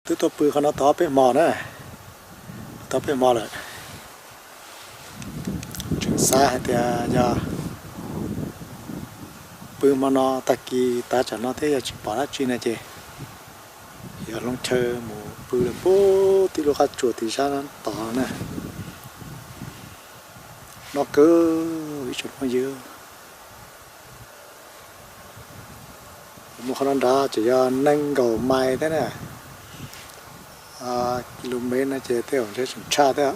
Twb tuaj pw qhov no tau ob peb hmo na, tau ob peb hmo lawm. Tseem xav hais tias yog pw hmo no tag kis tav tsam no thiab yog tsis pom dab tsi na ces yog hloov chaw mus pw lawm puag tim lub qab tsuas tim sab tod na. No kawg ib tsoom phooj ywg, mus qhov no nrad ces yog nees nkaum mais thiab na, kis lus mev no ces tej zaum ntshe tseem tshaj thiab.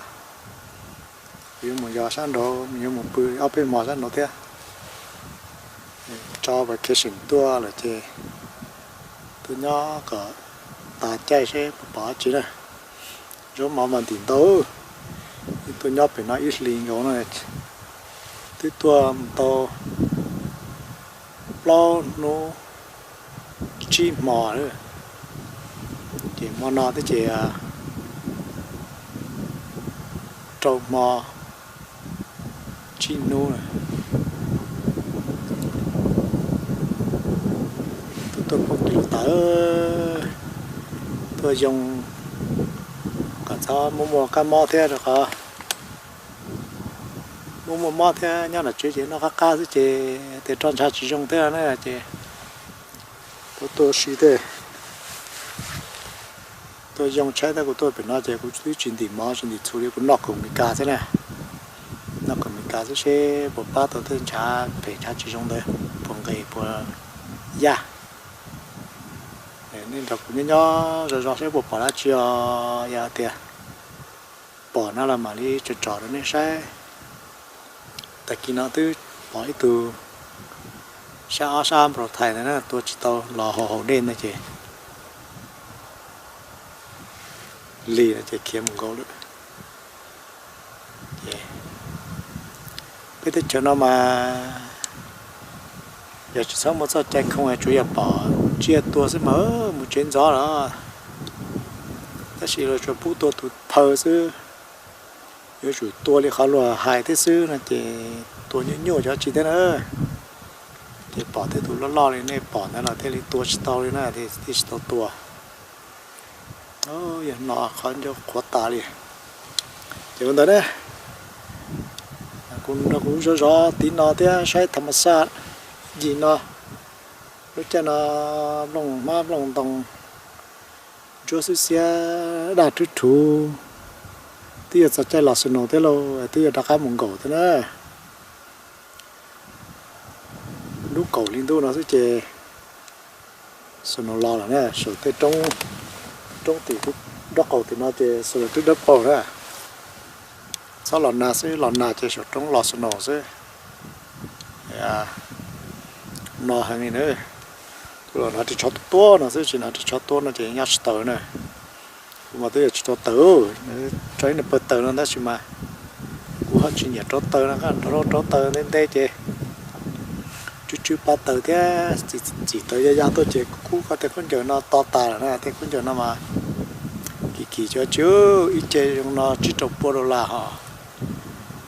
Kuv yuav mus yos sab nraud, yuav mus pw ob peb hmo sab nraud thiab. Tso vacation tuaj lawm ces tuaj nyob kom tas caij seb puas pom dab tsi na. Zaub mov mas ntim ntau, tuaj nyob pem no ib hlis nkaus no, twb tuaj mus tau plaub hnub tsib hmo lawm, ces hmo no twb ces rau hmo tsib hnub lawm. Tuaj poob kis lus tas, tuaj yoo kom txhob muaj muaj kab mob thiab rau qhov muaj muaj mob thiab nyob nram tsev ces noj qab qab xwb ces tias roj ntsha tsis zoo thiab na ces tuaj tuaj si thiab. Tuaj yoo tshaib thiab, kuv tuaj pem no ces kuv twb tsis ntim mov tsis ntim txhuv li, kuv noj kaum Meskas xwb na. Noj kaum Meskas xwb seb puas pab tau tej ntshav phem ntshav tsis zoo ntawd puas nqis puas yaj. Nej nrog kuv nyob nyob zov zov seb puas pom dab tsi os, yog tias pom no los mam li tsom tsom rau nej saib. Tag kis no twb pom ib tug sab ob sab npau thais ntawd na, tua tsis tau los haus haus dej ntawd ces lig no ces khiav mus nkaus lawm. Peb teb chaws no mas yog tsis txhob muaj txoj cai khoo, tsuas yog pom tsiaj tua xwb mas mus tsev ntxov los, tab sis luag tsuas pub tua tus phaw xwb. Yuav tsum tua li qhov luag hais thiab xwb no ces tua nyuaj nyuaj cov tsis thiab na. Ces pom tej tus loj loj li nej pom ntawd los thiaj li tua tsis tau li na, thiaj tsis tau tua. Yog no qhov ncauj qhuav tas li. Ces ua ntawd na, kuv nrog kuv zov zov tiv no thiab saib tham mas xaj yim no. Lub caij no nplooj hmab nplooj ntoo ntsuab xwb xiab daj rhuv rhuv, twb yuav txog caij los snow thiab lauj, twb yuav rov qab mus nkaum thiab na. Lub kaum hli ntuj no xwb ces snow los lawm na, saum tej roob, roob tim nraub qaum tim no ces snow twb dawb paug na. Txhob los nag xwb, los nag ces saum roob los snow xwb. No heev li na. Kuv los hnav ris tsho tuab no xwb, tsis hnav ris tsho tuab no ces nyob tsis tau na. Kuv mas twb yuav tsis tau taws, tso ib niag pawg taws no tab sis mas kuv ho tsis nyiam rauv taws no, rauv rauv taws ntev ntev ces tsw tsw pa taws thiab txim taws ya ya tuaj ces kub kub ko tej khaub ncaws no to tas lawm na, tej khaub ncaws no mas kim kim cov tsw ib ce zoo no tsib rau pua dollar hos,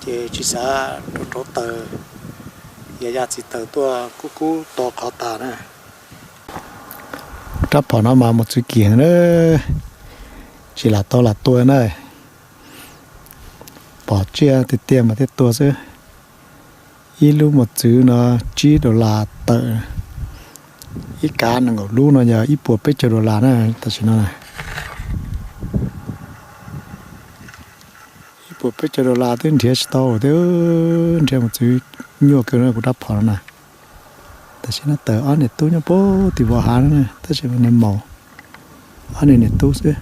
ces tsis xav rauv rauv taws, ya ya txim taws tuaj kub kub to qhov tas na. Rab phom no mas mos txwv kim heev na, tsis lam tau lam tua na. Pom tsiaj tiag tiag mas thiaj tua xwb. Ib lub mos txwv no tsib dollar tawm, ib kav nees nkaum lub no yog ib puas peb caug dollar na, tam sim no na. Ib puas peb caug dollar twb nrhiav tsis tau thiab, nrhiav mos txwv nyuaj kawg na kuv rab phom no na. Tam sim no tawm ob niam tub nyob puag tim vos hav no na, tab sis mas nws maum ob niag niam tub xwb.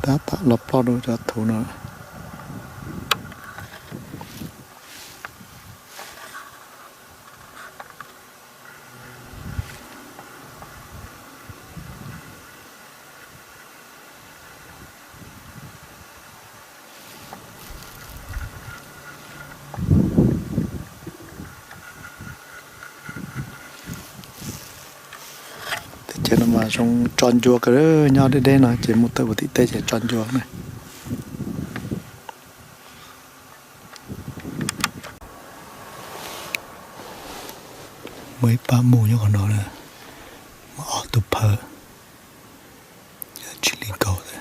Tab tom los ploj rau cov thuv no. Teb chaws no mas zoo tso ncua kawg, nyob deb deb no ces mus tawm puag tim teb ces tso ncua na. Muaj ib pab mus nyob qhov no na, muaj ob tug phawj, tsis li nkaus thiab.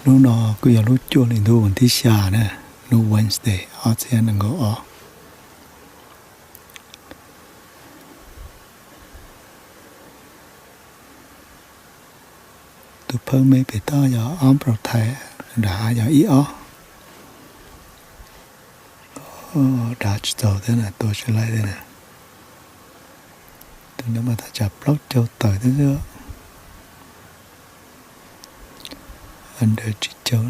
Hnub no kuj yog lub cuaj hli ntuj vas thib xya na, lub Wednesday ob txhiab nees nkaum ob. Tus phawj me pem toj yog ob npau thais, nram hav yog ib ob. Dav tsis txaus thiab na, tua tsis laib thiab na. Tus no mas thaj tsam plaub caug tawm thiab xwb. Under tsib caug.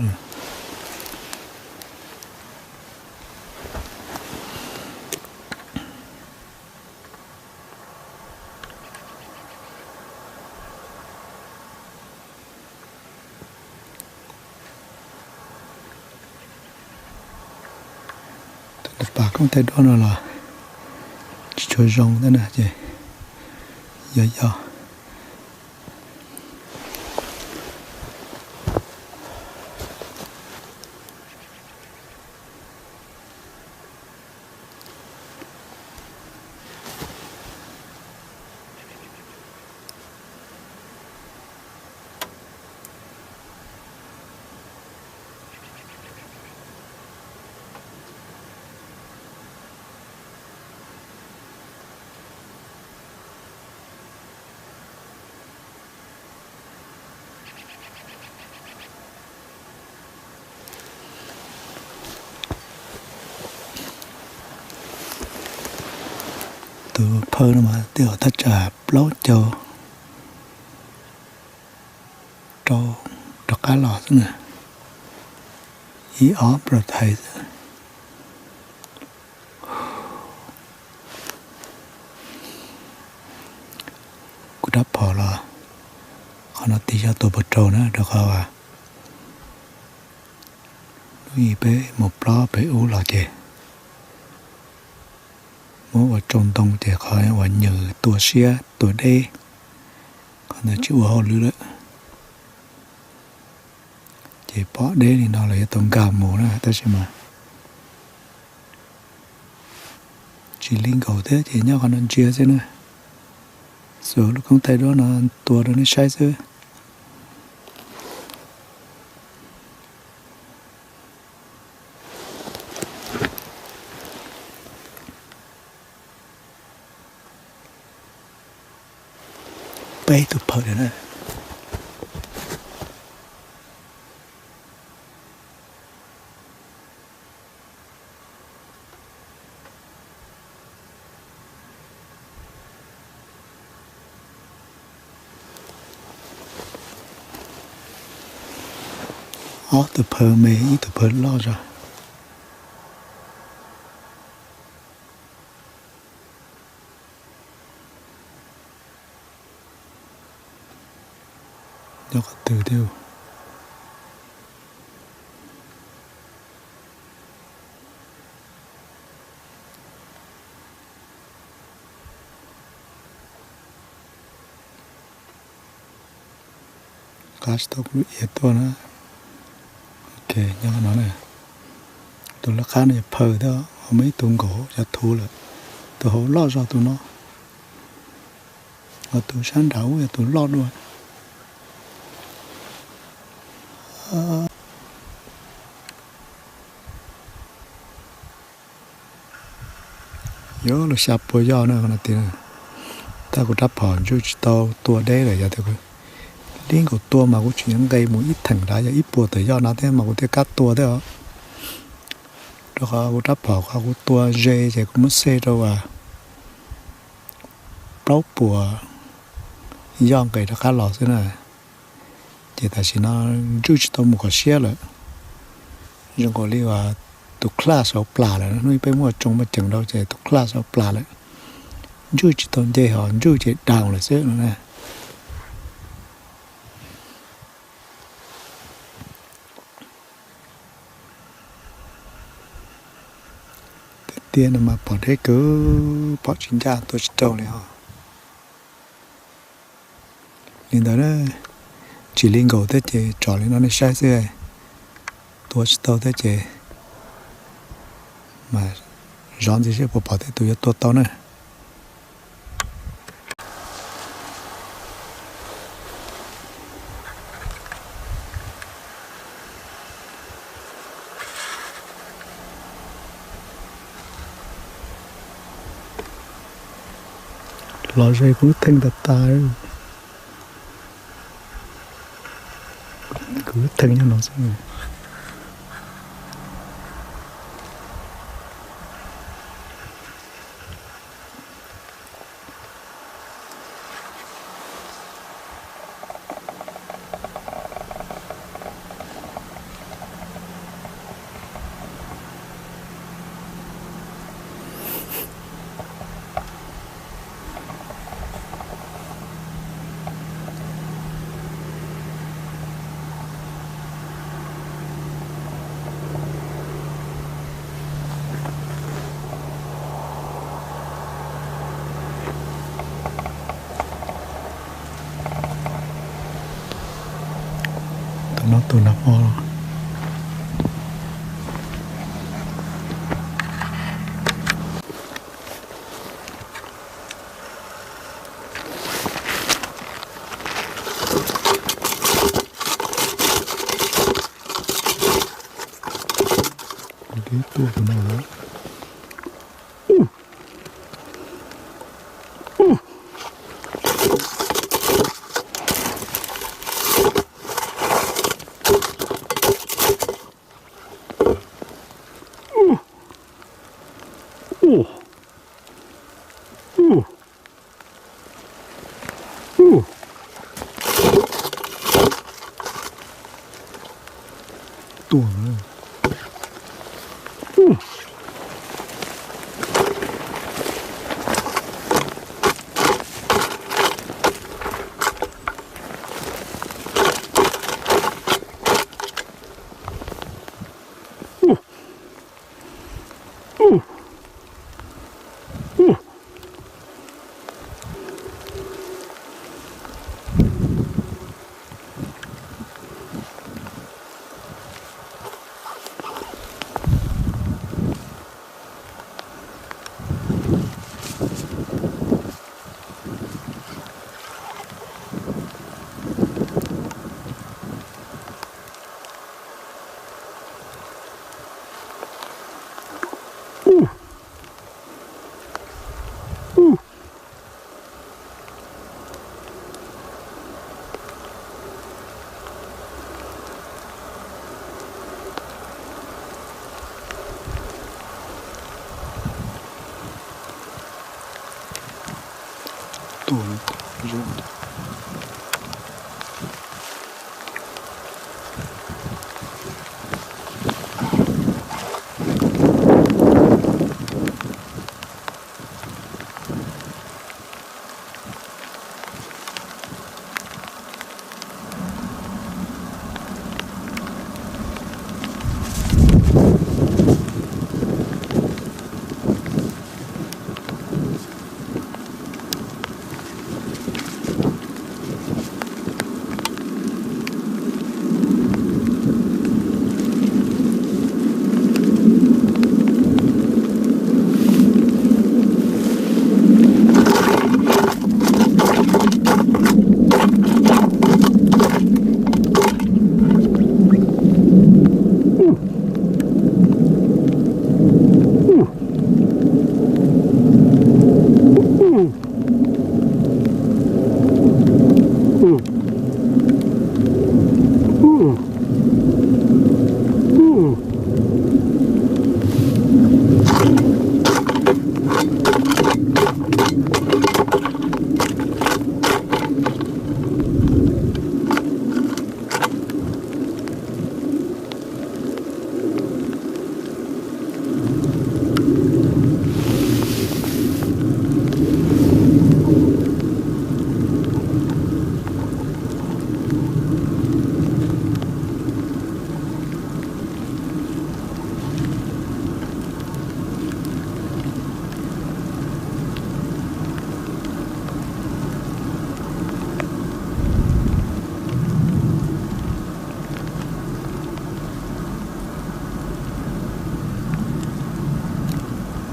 Tus pas koob thaij duab no los tsis tshua zoo thiab na ces yog yog. Tus phawj no mas twb yog thaj tsam plaub caug rau, rov qab los xwb na, ib ob npau thais xwb. Kuv rab phom los qhov no tiv yog tua pem rau na, rau qhov hnub ib peb mus plob pem ub los ces muab ua tsoo ntoo ces qhov uas nws tua siab tua deb, qhov ntawd tsis ua hauj lwm lawm. Ces pom deb li no los yuav tau nkag mus na, tab sis mas tsis li nkaus thiab ces nyob qhov no ntsia xwb na. Xuas lub koob thaij duab no tua rau nej saib xwb. Peb tus phawj na. Ob tug phawj me ib tug phawj loj zog. Nyob qhov twg thiab? Qab tsis tau kuv lub iav tuaj na. Ok, nyob no na. Tus laj qab no yog phawj thiab ho muaj ib tug nkaum cov thuv lawm. Tus hauv loj zog tus no. Ho tus sab nram ub yog tus loj dua. Yuav luag xya pua yoj na, tab kuv rab phom ntsuj tsis tau tua deb lawm, yog tias kuv li nkaus tua mas kuv tseem yuav nqes mus ib theem nrad yog ib puas tawm yoj no thiab mas kuv thiaj kam tua thiab os. Rau qhov kuv rab phom qhov kuv tua ze ces kuv muab xej rau plaub puas yoj nqes rov qab los xwb na. Ces tam sim no ntsuj tsis tau mus kom siab lawm. Zoo nkaus li uas tus class hauv plas lawm, hnub ib peb muaj tsoo muaj ceem rau ces tus class hauv plas lawm. Ntswj tsis tau nce, ho ntswj ces daus lawm xwb no na. Tiaj tiaj no mas pom deb kawg, pom tsis ncaj, tua tsis tau li os. Li ntawd na, tsis li nkaus thiab ces tsom li no nej saib xwb. Tua tsis tau thiab ces mas zov ntxiv seb puas pom tej tus yuav tua tau na. Los ze kuv theej tas tas. Kuv theej nyob no xwb. Tus no tus nag hmo los. Tus no. Tuaj.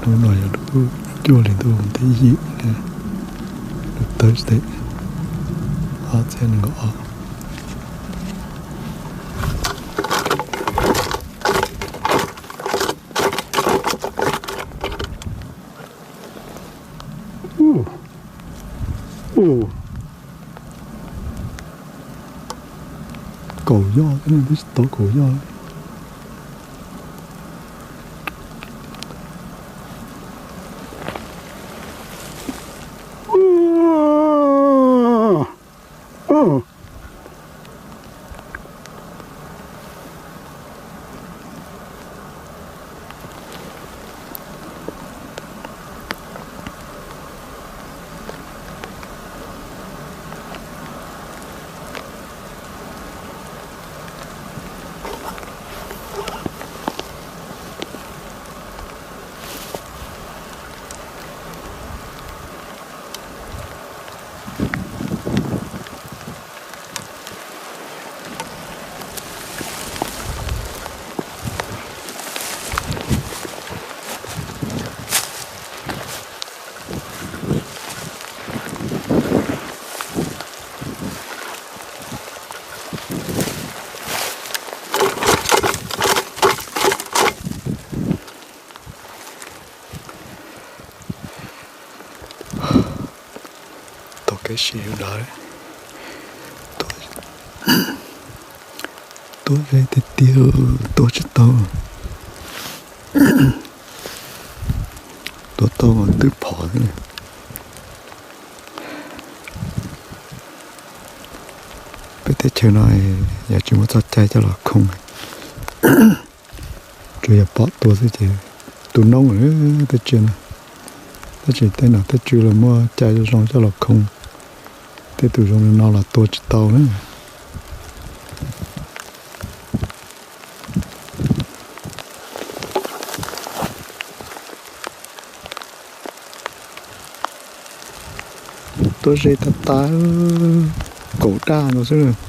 Hnub no yog lub cuaj hli ntuj mus thib yim, lub Thursday, ob txhiab nees nkaum ob. Kaum yoj, twb tsis tau kaum yoj. Tau kev sib hlub, tuaj ze tiag tiag, tuaj tsis tau. Tuaj tau mas twb phom xwb. Peb teb chaws no yog tsis muaj txoj cai coj los khoo, tsuas yog pom tua xwb ces tu noob lawm tej tsiaj no. Tab sis tej nom tej tswv los muaj cai zoo zoo coj los khoo, tej tus zoo li no los tua tsis tau na. Tuaj ze tas tas, kaum daj no xwb.